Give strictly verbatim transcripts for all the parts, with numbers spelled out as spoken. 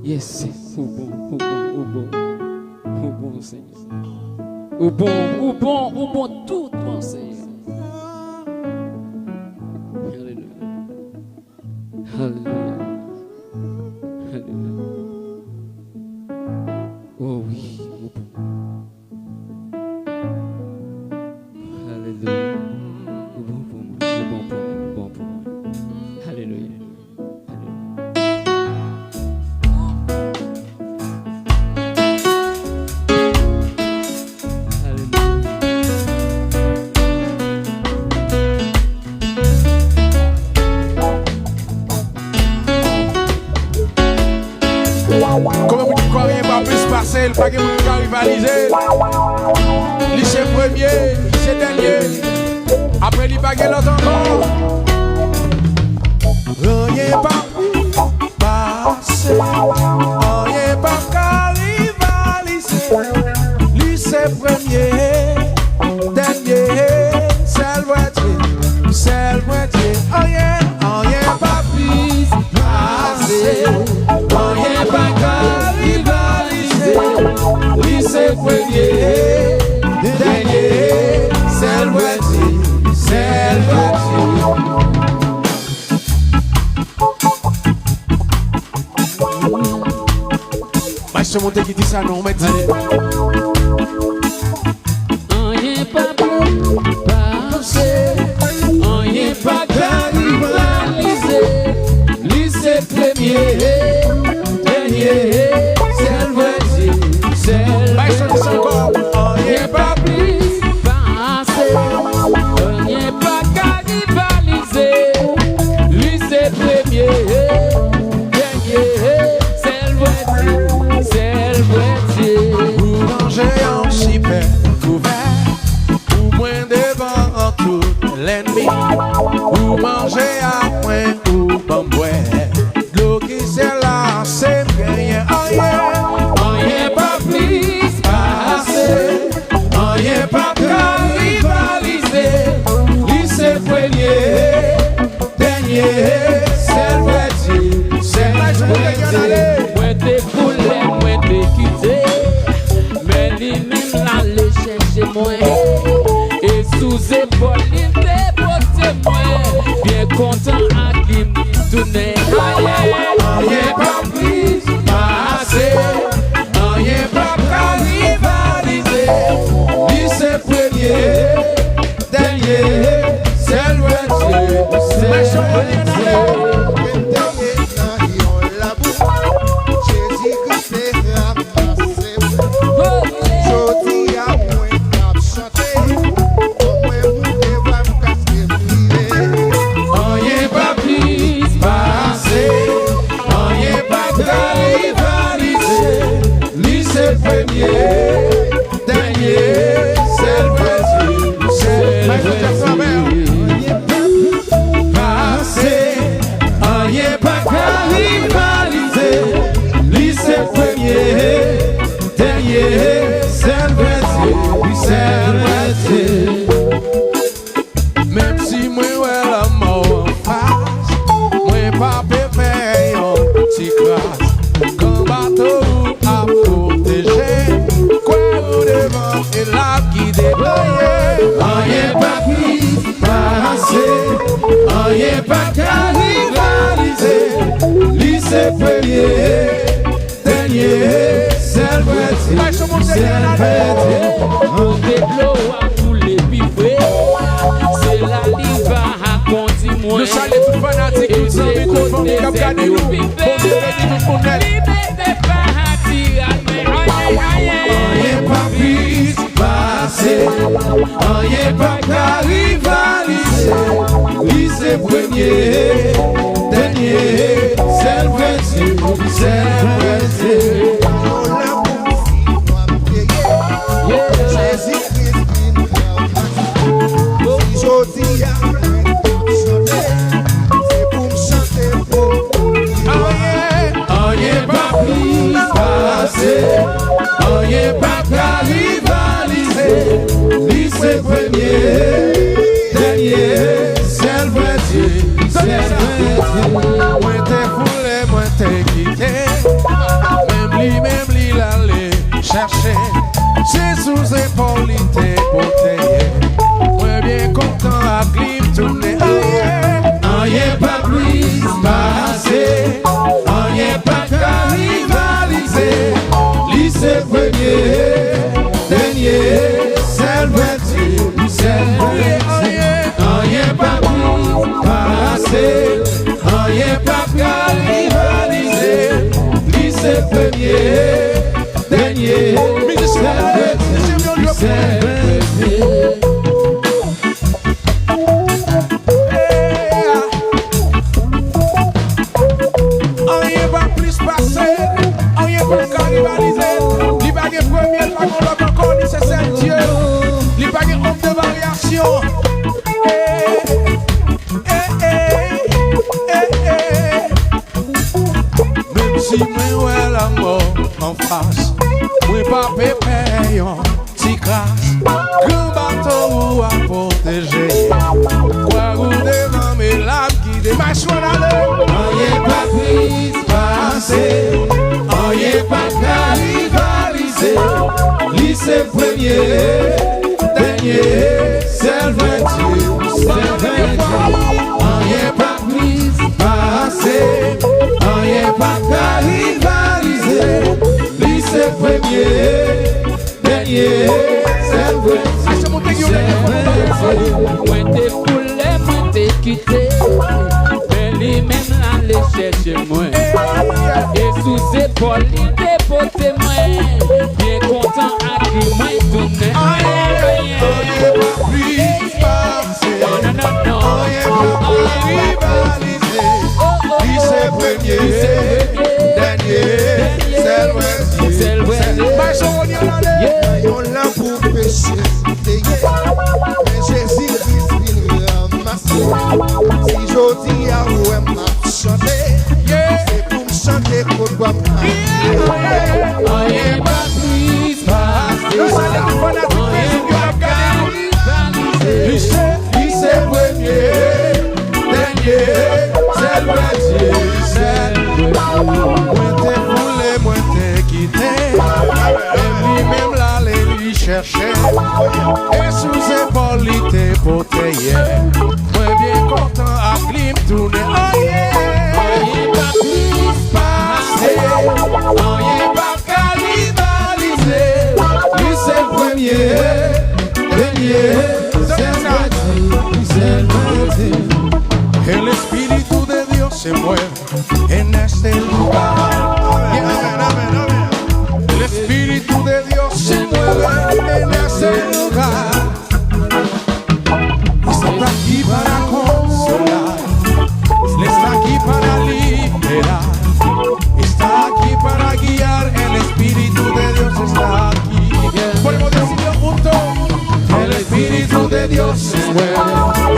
Yes, ou bon, ou bon, ou bon, ou bon, Senyè. Ou bon, ou bon, ou bon, toutbon, Senyè. Alelouya. Alelouya. Alelouya. Oh wi, ou bon. Alelouya. Ou bon pou mwen, ou bon pou mwen, ou bon pou mwen. Alelouya. Alelouya. Alelouya. Konbyen moun ki kwè anyen pa plis pase l, pa gen moun ki ka rivalize l? Li se premye, li se dènye. Apre li pa gen lòt ankò. Anyen pa plis pase, anyen pa ka rivalize. Li se premye, dènye, sèl Bondye, sèl Bondye. Anyen, anyen pa plis pase, anyen pa ka rivalize. Li se premye, dènye, sèl Bondye, sèl Bondye. Maestro monte ki di sa non, mwen di. Anyen pa pase, anyen pa ka rivalize. Li se premye, dènye, sèl Bondye, sèl Bondye. Anyen pa plis pase, anyen pa ka rivalize. Li se premye, dènye, sèl Bondye, sèl Bondye. Ou manje yon sipè kouvè pou mwen devan tout lènmi. Ou manje ak mwen, ou ban m bwè dlo ki sèl la, se m genyen. Anyen, anyen pa plis pase, anyen pa ka rivalize. Li se premye, dènye, sèl Bondye, sèl Bondye. Mwen te koule, mwen te kite, men li menm l ale chèche mwen. E sou zepòl li te pote mwen. Byen kontan ak li m tounen. Anyen, anyen pa plis pase, anyen pa ka rivalize. Li se premye, dènye, sèl Bondye, sèl Bondye. Mwen te ye nan yon labou, Jezi Kris te ranmase mwen. Jodi a mwen k ap chante, fò mwen moute vwa m paske m rive. Anyen pa plis pase, anyen pa ka rivalize. Li se premye, dènye, sèl Bondye, sèl Bondye. Anyen pa pase, anyen pa ka rivalize. Li se premye, dènye, sèl Bondye, sèl Bondye. Menm si mwen wè lanmò anfas, mwen pa pe fè yon ti kras. Kan bato ou ap pwoteje, kwè ou devan e l ap gide. Anyen pa plis pase, anyen pa ka rivalize. Li se premye, dènye, sèl Bondye, sèl Bondye. Kote dlo a koule pi fre, se la li va kondi mwen. Nou salye tout fanatik, tout zanmi, tout fanmi k ap gade nou. Bondye beni tout moun nèt. Li mete pa atire mwen. Anyen pa plis pase, anyen pa ka rivalize. Li se premye, dènye, sèl Bondye, sèl Bondye. Yon lanmou si w ap peye, Jezi Kris vin fè w pase. Si jodi a mwen t ap chante, se pou m chante pou ou. Anyen, anyen pa plis pase, anyen pa ka rivalize. Li se premye, dènye, sèl Bondye, sèl Bondye. Mwen te foule, mwen te kite. Anfas, mwen pa pe pè yon ti kras. Gran bato ou a pwoteje. Kwa ou devan, men l ap gide. Maestro, ale. Anyen pa plis pase, anyen pa ka rivalize. Li se premye, dènye, sèl vrè Dye, sèl vrè Dye. Anyen pa plis pase, anyen pa ka rivalize. Li se premye, dènye, sèl vrè Dye, sèl vrè Dye. Mwen te koule, mwen te kite, men li menm l ale chèche mwen. E sou zepòl li te pote mwen, byen kontan ak li mwen tounen. Anyen, anyen pa plis pase, anyen pa ka rivalize. Li se premye, dènye, sèl vrè Dye. Maestro Rony, ale. Nan yon lanmou peche te ye, men Jezi Kris vin ranmase. Si jodi a ou wè m ap chante, se pou m chante kot w ap mache. Anyen pa plis pase, anyen pa ka rivalize. Li se, li se premye, dènye, sèl vrè Dye, sèl vrè Dye. Mwen te foule, mwen te kite, men li menm l ale li chèche. E sou zepòl li te pote yè. Mwen byen kontan ak li m tounen. Anyen, anyen pa plis pase, anyen pa ka rivalize. Li se premye, dènye, sèl vrè Dye, sèl vrè Dye. El Espíritu de Dios se mueve en este lugar. Amèn, amèn, amèn. El Espíritu de Dios se mueve en este lugar. Está aquí para consolar. Él está aquí para liberar. Está aquí para guiar. El Espíritu de Dios está aquí. Podemos decirlo juntos. El Espíritu de Dios se mueve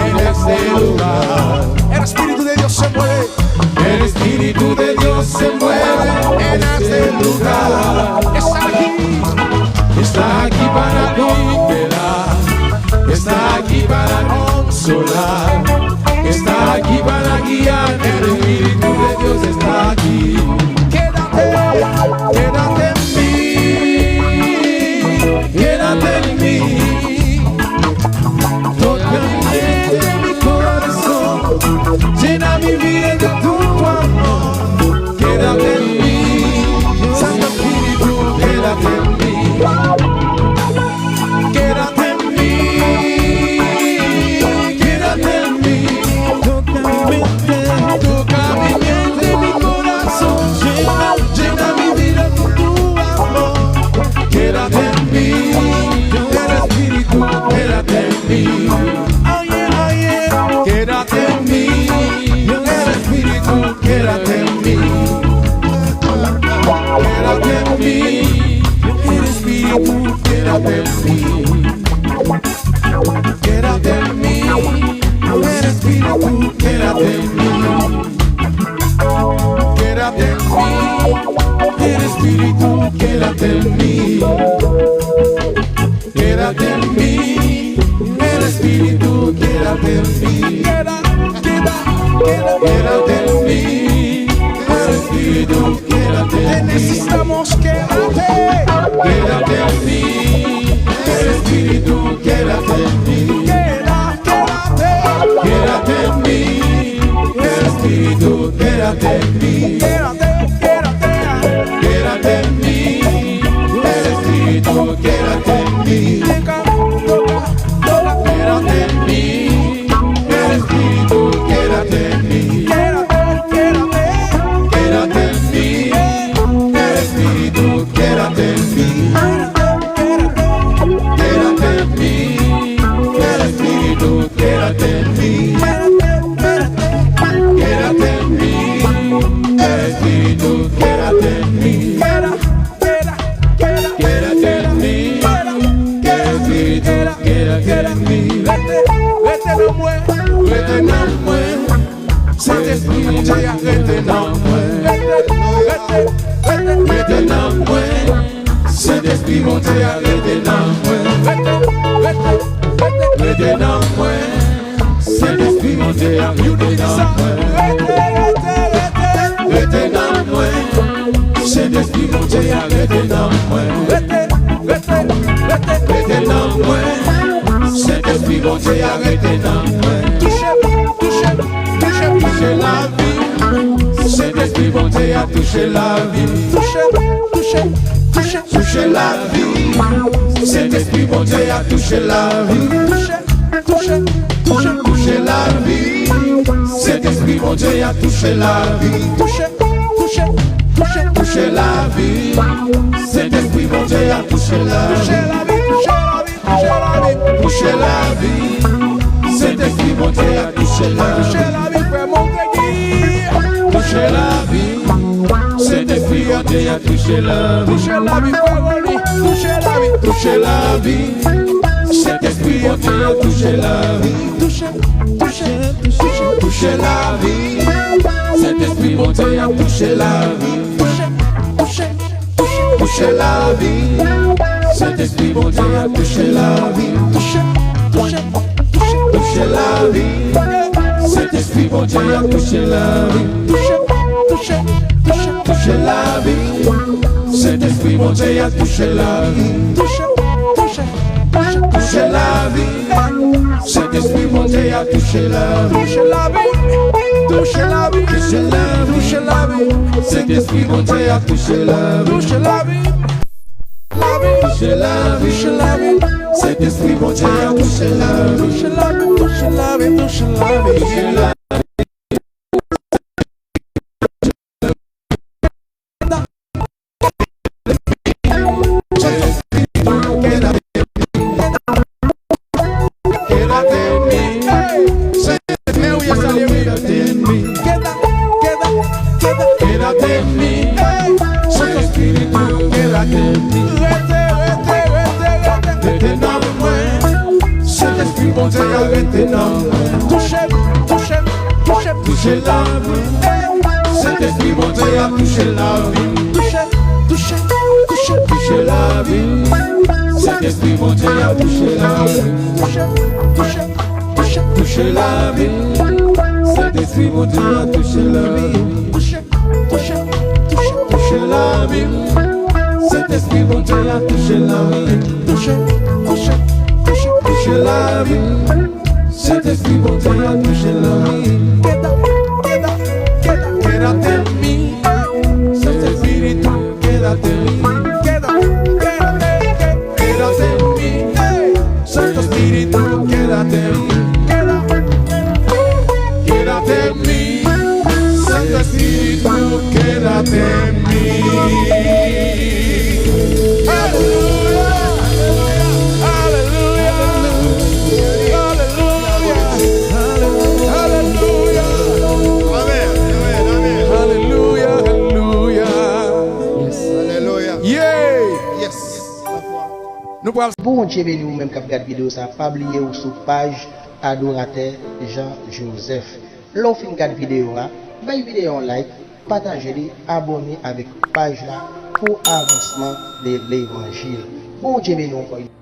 en este lugar. El Espíritu de Dios se mueve. El Espíritu de Dios se mueve en este lugar. Está aquí. Está aquí para liberar. Está aquí para consolar. Está aquí para guiar. El Espíritu de Dios está aquí. Quédate, quédate en mí. Quédate en mí. Toca mi mente, mi corazón. Llena mi vida de tu amor. Quédate en mí. Santo Espíritu, quédate en mí. Quédate en mí. Quédate en mí. Toca mi mente. Toca mi mente, mi corazón. Llena, llena mi vida con tu amor. Quédate en mí, el Espíritu, quédate en mí. Quédate en mí, el Espíritu, quédate en mí. Quédate en mí, el Espíritu, quédate en mí. Quédate en mí, el Espíritu, quédate en mí. Quédate en mí, el Espíritu, quédate en mí. Quédate en mí, el Espíritu, quédate en mí. Queda, queda, queda. Quédate en mí, el Espíritu, quédate en mí. Te necesitamos, quédate. Quédate en mí, el Espíritu, quédate en mí. Queda, quédate. Quédate en mí, el Espíritu, quédate en mí. Quédate, quédate. Quédate en mí, el Espíritu, quédate en mí. Toca, toca, toca. Quédate en mí, el Espíritu, quédate en mí. Quédate, quédate. Quédate en mí, el Espíritu, quédate en mí. Quédate, quédate. Quédate en mí, el Espíritu, quédate en mí. Quédate en mí, el Espíritu, quédate en mí. Quédate en mí, el Espíritu, quédate en mí. Rete, rete nan mwen. Rete nan mwen. Sentespri Bondye a rete nan mwen. Rete, rete, rete, rete nan mwen. Sentespri Bondye a rete nan mwen. Rete, rete, rete, rete nan mwen. Sentespri Bondye a rete nan mwen. Rete, rete, rete, rete nan mwen. Sentespri Bondye a rete nan mwen. Rete, rete, rete, rete nan mwen. Sentespri Bondye a rete nan mwen. Touche, touche, touche, touche lavi m. Sentespri Bondye a touche lavi m. Touche, touche, touche, touche lavi m. Sentespri Bondye a touche lavi m. Touche, touche, touche, touche lavi m. Sentespri Bondye a touche lavi m. Touche, touche, touche, touche lavi m. Sentespri Bondye a touche lavi m. Touche lavi, touche lavi, touche lavi. Touche lavi. Sentespri Bondye a touche lavi. Touche lavi, frè Mongregi. Touche lavi. Sentespri Bondye a touche lavi. Touche lavi, frè Rony. Touche lavi. Touche lavi. Sentespri Bondye a touche lavi. Touche, touche, touche, touche lavi. Sentespri Bondye a touche lavi. Touche, touche, touche, touche lavi. Sentespri Bondye a touche lavi. Touche, touche, touche, touche lavi. Sentespri Bondye a touche lavi. Touche, touche, touche, touche lavi. Sentespri Bondye a touche lavi. Touche, touche, touche, touche lavi. Sentespri Bondye a touche lavi. Touche lavi. Touche lavi. Touche lavi. Touche lavi. Sentespri Bondye a touche lavi. Touche lavi. Lavi. Touche lavi. Touche lavi. Sentespri Bondye a touche lavi. Touche lavi. Touche lavi. Touche lavi. Touche lavi. Quédate en mí. Quédate en mí. Quédate en mí. Quédate, quédate, quédate. Quédate en mí. Santo Espíritu, quédate en mí. Rete, rete, rete, rete. Rete nan mwen. Sentespri Bondye a rete nan mwen. Touche m, touche m, touche m, touche lavi m. Sentespri Bondye a touche lavi m. Touche, touche, touche, touche lavi m. Sentespri Bondye a touche lavi m. Touche, touche, touche, touche lavi m. Sentespri Bondye a touche lavi m. Touche, touche, touche, touche lavi m. Sentespri Bondye a touche lavi m. Touche, touche, touche, touche lavi m. Sentespri Bondye a touche lavi m. Quédate, quédate, quédate, quédate en mí. Santo Espíritu, quédate en mí. Quédate, quédate, quédate en mí. Santo Espíritu, quédate en mí. Quédate, quédate en mí. Santo Espíritu, quédate en mí. Aleluya, aleluya, aleluya, aleluya. Amèn, amèn, amèn. Aleluya, aleluya. Aleluya. Yeah. Yes. Nou pral Bondye beni ou menm k ap gad videyo sa. Pa bliye ou sou paj Adoratè Jean Joseph. Lè w fin gad videyo a, bay videyo a yon like, pataje li, abòne avèk paj la pou avansman de levanjil. Bondye beni w ankò.